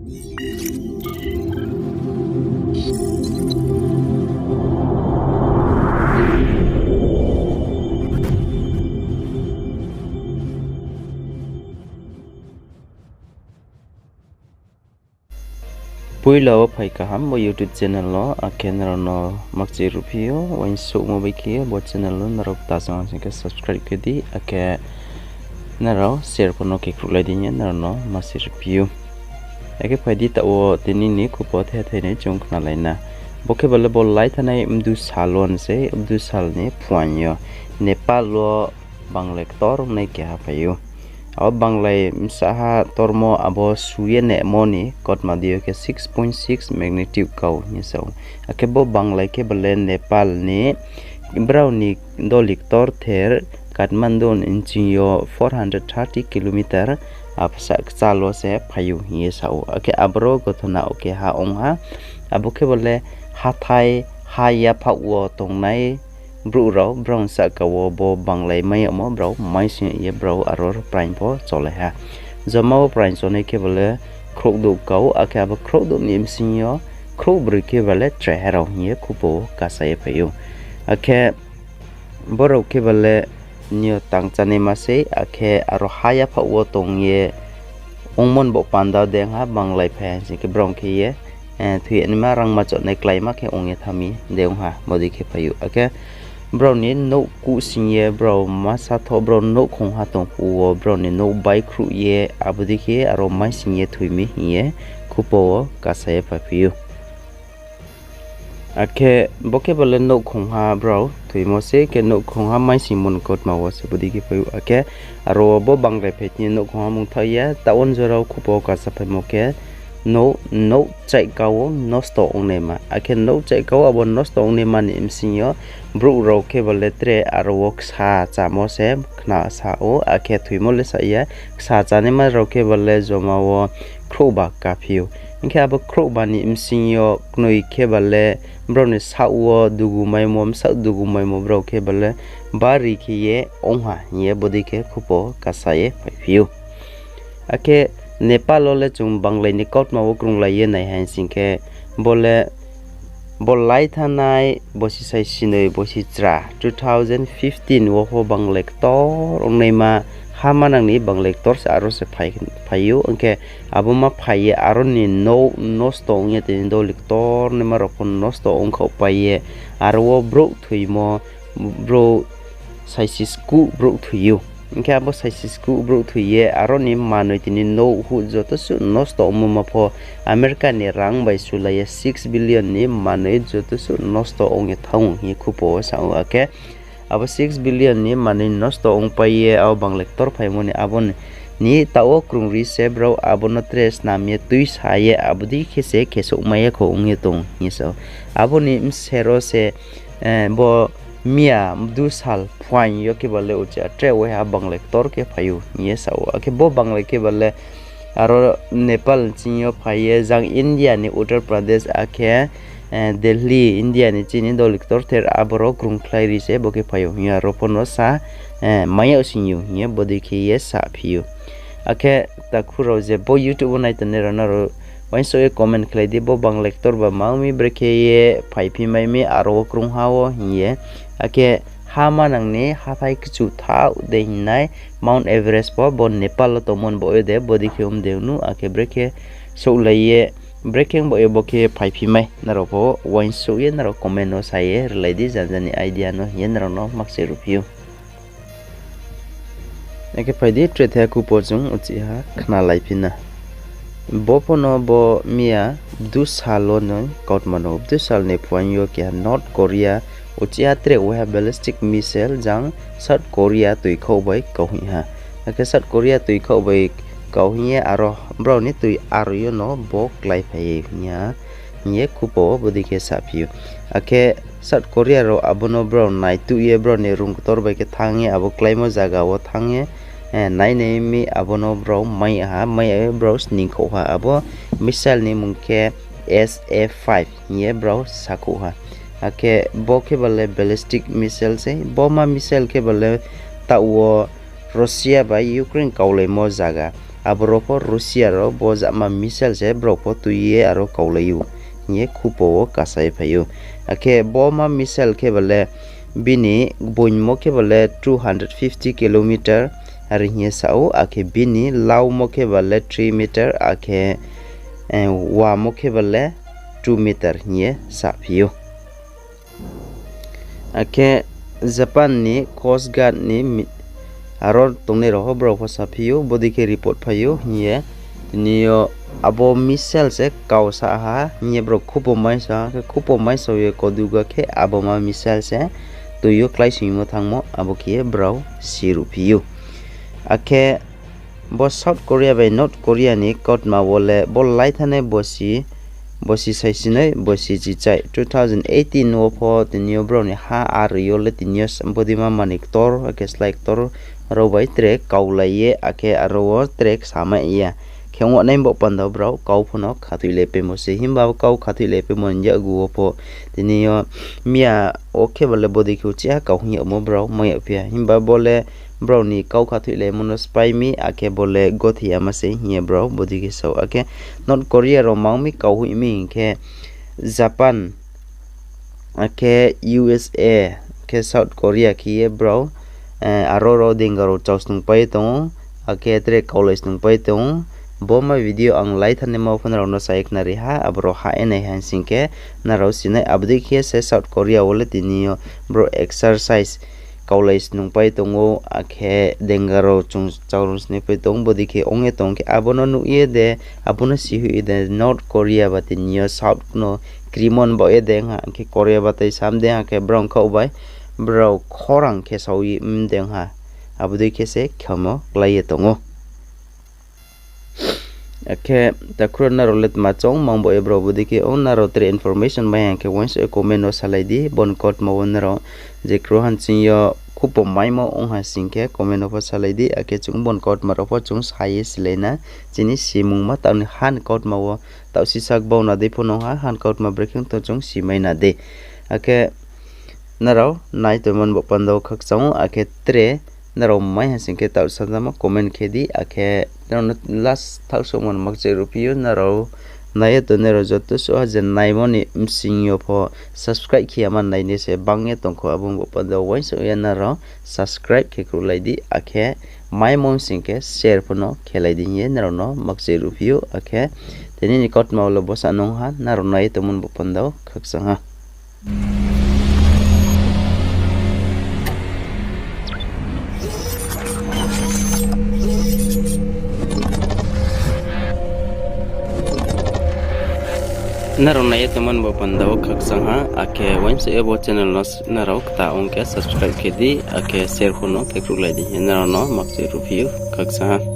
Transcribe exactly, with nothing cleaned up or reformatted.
Poila wo phai kaham bo YouTube channel wo, akhe nrao no makchi ruhphi ou, uaingsouhmo bai khe bo channel no nrao kta song sing khe subscribe khe di, akhe nrao share pho no khe khruhlai di hing ye nrao no makchi ruhphi ou. Akhe phai di taoh wo tini ni khupo the thai ni chung khnalai na. Bo khe bale bo lai thanai mdu sal wo ni sei, mdu sal ni phuaing yo Nepal wo banglai ktor ongnai keha phai ou. Abo banglai bsaha tormo abo su ye nemo ni kautma dei yo khe six point six magnitude kau hing ye sa ou. Akhe bo banglai khe bale Nepal ni brao ni doli ktorther Kathmandu ni bsing yo four hundred thirty kilometer absa kchal wo se phai ou hing ye sa ou. Akhe aboro gothona wo keha ong ha. Abo khe bale hathái ha yaphaoh wo tongnai brouh rao brao ni sahka wo bo banglai mai yagmo brao maising ye brao aro praing pho cholai ha. Joma wo praing chonai khe bale khrouhdouh kau, akhe abo khrouhdouh ni bsing yo khrouhbroi khe bale chraiha rao hing ye khupo wo kasa ye phai ou. Akhe borao khe bale nio tang chánaima sei, akhe aro ha yaphaoh wo tong ye ongmo ni bo panda de ong ha banglai phai ha sing khe brao khe ye, eh, thoi yanaima rangma chonai kláima khe ong ye thanng mi de ong ha, bodei khe phai ou. Akhe brao ni nouh kuhsing ye brao ma sathoh brao nouhkhongha tong phuh wo brao ni nouh baikhruh ye abo dei khe aro maising ye thoi mi hing ye khupo wo kasa ye phaiphi ou. Akhe bo khe bale nouhkhongha brao thoimo se khe nouhkhongha maisingmo ni kautma wo se bodei khe phai ou. Akhe aro wo bo banglai phai tini nouhkhongha mungthaoh ye taoh wo jora wo khupo wo kasa phaimo khe nouh, nouh chaihka wo nosto ongnaima. Akhe nouh chaihka wo abo nosto ongnaima ni bsing yo brouh rao khe bale tre aro wo ksa chámo se khna sa ou, akhe thoimo le sa ya, ksa chánaima rao khe bale joma wo khrouhba kaphi ou. Hing khe abo khrouhba ni bsing yo knoi khe bale brao ni saoh wo dugumaimo, bsaoh dugumaimo brao khe bale bari khe ye ong ha hing ye bodei khe khupo kasa ye phaiphi ou. Akhe Nepal wo le chung banglai ni kautma wo krunglai ye nai hai sing khe bo le bo lai thanai bosi sai sinoi bosi chra two thousand fifteen wo pho banglai ktor ongnaima ha manang ni banglai ktor se aro se phai, phai ou. Hing khe abo ma phai ye aro ni nouh nosto ong ye tini doli ktor naima rao pho nosto ongkhaohpai ye aro wo brouh thoimo, brouh saisi skuh brouh thoi ou. Hing khe abo saisi skuh brouh thoi ye aro ni manoi tini nouh huh joto suh nosto ongmo ma pho America ni rang bai sulai ye six billion ni manoi joto suh nosto ong ye thanng ou hing ye khupo wo sa ou. Akhe abo six billion ni manoi nosto ongpai ye abo banglai ktor phaimo ni abo ni taoh wo krungri se brao abo no tre snam ye tuisa ye abo dei khe se khesouhmai ya kho ong ye tong hing ye sa ou. Abo ni bsero se, eh, bo miya mdu sal phuaing yo khe bale uchih tre waiha banglai ktor khe phai ou hing ye sa ou. Akhe bo banglai khe bale aro Nepal ching yo phai ye jang India ni Uttar Pradesh akhe, eh, Delhi, India ni chini doli ktorther aboro krungkhlai ri se bo khe phai ou hing ye aro pho no sa, eh, mai yag sing ou hing ye bodei khe ye saphi ou. Akhe takhu rao je bo YouTube wo nai tongnai rao nrao uaingsouh ye comment khlai di, bo banglai ktor ba ma ong mi brekhe ye phaiphi mai mi aro wo krungha wo hing ye. Akhe ha manang ni hathái kchu thaoh dei hingnai Mount Everest pho bo Nepal wo tongmo ni baoh ye de bodei khe ong de nu, akhe brekhe souhlai ye, brekhe ong baoh ye bo khe phaiphi mai, nrao pho uaingsouh ye nrao comment no sa ye rlai di, janja ni idea no hing ye nrao no makchi ruhphi ou. Akhe phai di, tre the khupo chung uchih ha khnalaiphi na. Bo pho no bo miya bdu sal wo no kautma no, bdu sal ni phuaing yo keha North Korea uchih ha tre waiha ballistic missile jang South Korea tuikhaoh bai kauhing ha. Akhe South Korea tuikhaoh bai kauhing ye aro brao ni tui aro yo no bo kláiphai ye hing ha, hing ye khupo wo bodei khe saphi ou. Akhe South Korea rao abo no brao naituh ye brao ni rung ktor bai khe thanng ye abo kláimo zaga wo thanng ye, eh, nainai mi abo no brao mai ya ha, mai ya ye brao sningkhouh ha. Abo missile ni mmung khe S A five hing ye brao sakhouh ha. Akhe bo khe bale ballistic missile sei, bo ma missile khe bale taoh wo Russia bai Ukraine kaulaimo zaga. Aboro pho Russia rao bo jama missile se brao pho tui ye aro kaulai ou hing ye khupo wo kasa ye phai ou. Akhe bo ma missile khe ba le bini gboingmo khe ba le two hundred fifty kilometer are hing ye sa ou, akhe bini laumo khe ba le three meter, akhe wamo khe ba le two meter hing ye saphi ou. Akhe Japan ni Coast Guard ni aro tongnai rao pho brao pho saphi ou, bodei khe report phai ou hing ye. Tini yo abo missile se kau sa ha hing ye brao khupo maisa ha, khe khupo maisa ye koduga khe abo ma missile se tui yo kláisoingmo thanngmo abo khe ye brao siruhphi ou. Akhe bo South Korea bai North Korea ni kautma wo le bo laithanai bosi saisinoi, bosi chichai two thousand eighteen wo pho tini yo brao ni ha aroi yo le tini yo bodei ma manoi ktor akhe slái ktor rao bai tre kaulai ye, akhe aro wo tre ksamai ya. Khe ong nai bo panda brao kau pho no khathoih le pemo se, himba kau khathoih le pemo ni yakgu wo pho tini yo miya wo khe ba le bodei khe uchih ha kau hing yagmo brao mai yagphi ya, himba bo le brao ni kau khathoih le mo no spái mi, akhe bo le gothi yama se hing ye brao bodei khe sa ou. Akhe North Korea rao mang mi kauhoih mi hing khe Japan, akhe U S A, khe South Korea khe ye brao aro rao denga rao chau snungpai ye tong ou, akhe tre kaulai snungpai ye tong ou. Bo ma video ang laithanaima pho nrao no sa ye khnari ha, abo rao ha ye nai ha sing khe nrao si nai. Abo dei khe se South Korea wo le tini yo brao exercise kaulai snungpai tong ou, akhe denga rao chung chau rung snungpai tong ou, bodei khe ong ye tong khe abo no nuh ye de, abo no sihoih ye de North Korea ba tini yo South no krimo ni baoh ye de ong ha, akhe Korea ba tai sam de ong ha khe brao khaoh bai brao khorang khe sao ye mde ong ha. Abo dei khe se khemo klái ye tong ou. Akhe takhu rao nrao le tma choung mang bo ye brao bodei khe ong, nrao tre information mai ha khe uaingsouh ye comment wo salai di, bo ni kautma wo nrao je kro hanching yo khupo maimo ong ha sing khe comment wo pho salai di, akhe chung bo ni kautma rao pho chung sa ye silai na. Chini simungma taoh ni ha ni kautma wo taoh sisa gbau na dei pho nung ha, ha ni kautma brekhe ong tong chung simai na dei. Akhe nrao nai tongmo ni bo panda wo khakchang ou, akhe tre nrao mai ha sing khe taoh sajamo comment khe di, akhe nrao no last thaohsouhmo ni makchai ruhphi ou, nrao nai ye tongnai rao joto suh ha je naimo ni bsing yo pho subscribe khe ya ma nai ni se bang ye tong kho, abo ni bo panda wo uaingsouh ye nrao subscribe khe khruhlai di, akhe maimo sing khe share pho no khelai di hing ye nrao no makchai ruhphi ou, akhe tini ni kautma wo le bsa nung ha, nrao nai ye tongmo ni bo panda wo khakchang ha. Nrao nai ye tongmo ni bo panda wo khakchang ha, akhe uaingsouh ye bo channel no nrao kta ong khe subscribe khe di, akhe share pho no khe khruhlai di hing ye nrao no makchai ruhphi ou, khakchang ha.